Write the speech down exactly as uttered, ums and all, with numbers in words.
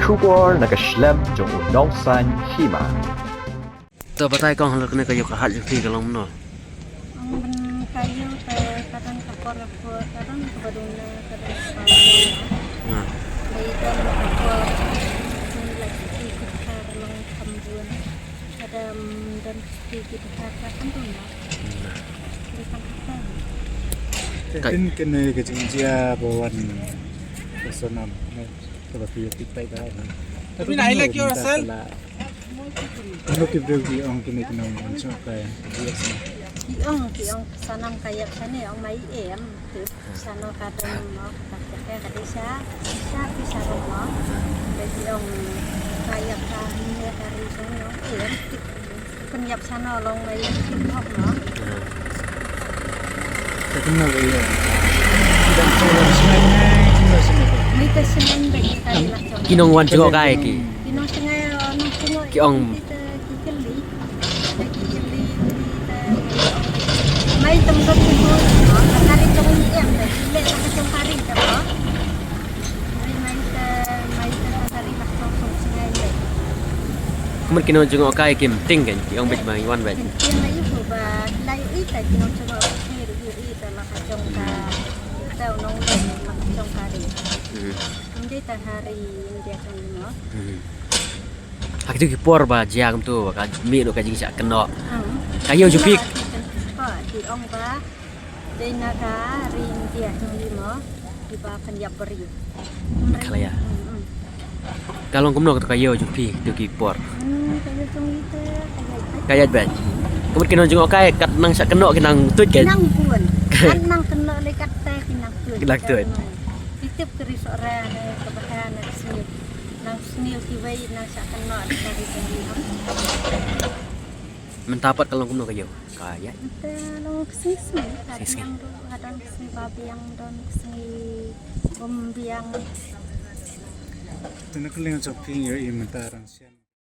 Khubor na ka shlem jong u nongsaiñ hima. To batai kong halor kane ka ïew ka hat jong phi ka long kumno? Ong ban ka ïew te ka don ka por ka por ka don ka ba duna ka don ka ba duna. Ha. Dei don ka por ni la ki ki ka long kam bun. Ka dam don ki ki ka ka kan duna. Dei kan ka. Ka tin kene ka jingjia ba wan ka Sonam ne ka ba phi ïa ki pai ka. Tapi na ilek yo asal. Ano ki briew ki ong kine ki nongwan jngohkai? Ki ong, ki ong Sonam ka ïap shane, ong mai em. Shano ka dang mo ka ka ka ka dei sha, sha ki sha ro mo. Ba ki ong ka ïap ka ne ka ri shane ong em. Kan ïap shano long mai em ki hok mo. Ka kena ba ïa. Mai ta shane ba ki ka ri lah jong. Ki nongwan jngohkai ki. Ki nong shngai, nong shngai. Ki ong. Ki te, ki kylli. Te ki kylli, ki te, mai tang sot ki tu, ka kari tang ni em, te ki le ka tang kari te ko. Mai, mai te, mai te ka kari la tang sot shngai le. Kumut ki nong jngohkai kim ting kan, ki ong bit mai wan bit. Ki mai yu ba, ki la yu i te ki nong jngohkai ki yu i te la ka jong ka, te nong le la ka jong kari. Hmm. Ym dei tang ha ri India jong ngi mo. Hmm. Ha kitu ki por ba jia kumtu ba ka mih ruh ka jingshah kynnoh. Hmm. Ka ïew jong phi. Ki ong ba dei na ka ri India jong ngi mo. Kiba pynïap briew. Khlem ïa. Hmm, hmm. Ka long kumno katu ka ïew jong phi kitu ki por? Hmm, ka ïew jong ngi te ka ïaid beit. Ka ïaid beit. Kumut ki nong jngohkai kat nang shah kynnoh ki nang tuid kan? Nang bun. Kat nang kynnoh le kat te ki nang tuid. Ki nang tuid. Ki tip ka ri Sohra ne ka Bha ne ka Sngi. Nang Sngi kiwei nang shah kynnoh da ka ri Sngi. Mynta pat ka long kumno ka ïew? Ka ïaid. Mynta long sngi sngi, ka biang ruh, ka dang sngi ba biang, dang sngi bym biang. Te na ka liang jong phi ïohi mynta rang sien.